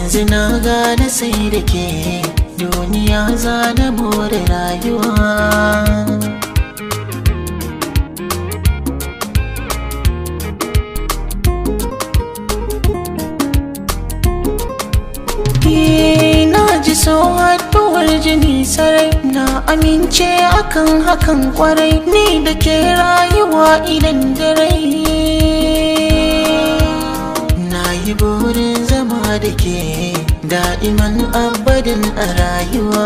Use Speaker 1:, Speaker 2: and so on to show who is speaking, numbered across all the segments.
Speaker 1: Yanzu na gane sai da ke duniya za na more rayuwa. Na ji so haɗuwar jini sarai, na amince akan hakan kwarai, ni da ke rayuwa idan da rai. Na yi burin zama da ke da'iman abadin a rayuwa.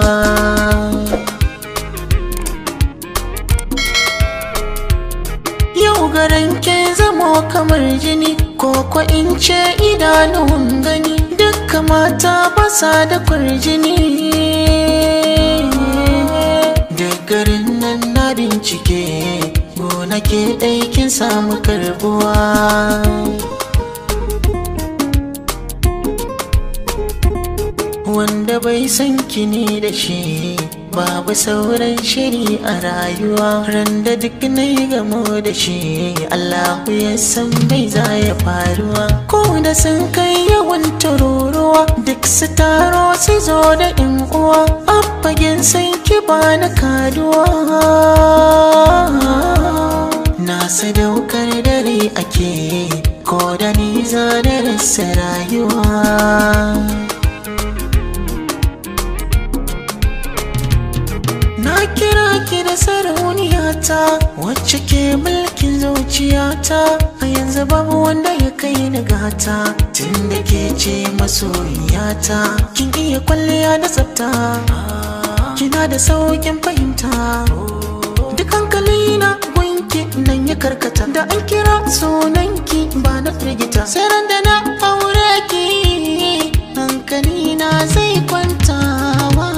Speaker 1: Yau garan ke zamo kamar jini, ko ko in ce idanuwan gani, dukka mata ba sa da kwarjini. Da garin nan na bincike, gona ke ɗaikin samu karbuwa. Wanda bai san ki ne da shi, babu sauran shiri a rayuwa. Ran da duk na yi gamo da shi, Allahu ya san bai za ya faruwa. Ko da sun kai yawan tururuwa, duk su taro su zo da yan uwa, a fagen san ki ba na kaduwa. Na sadaukar dare ake, ko da ni za na rasa rayuwa. Na kira ki da sarauniyata, wacce ke mulkin zuciyata. A yanzu babu wanda ya kai ni gata, tunda ke ce masoyiyata. Kin iya kwalliya da tsafta, kina da sauƙin fahimta. Duk hankali na gunki nan ya karkata, da an kira sunanki ba na firgita. Sai ran da na aure ki, hankali na zai kwantawa.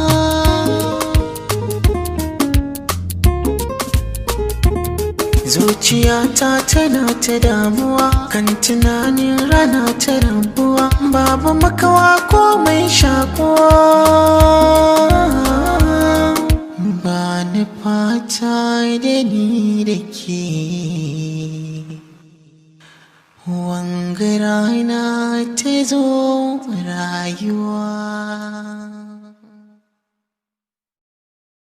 Speaker 1: Zuciyata tana ta damuwa kan tunanin rana ta rabuwa, babu makawa ko mai shakuwa. Ba ni fata da ni da ke, wanga rana ta zo rayuwa.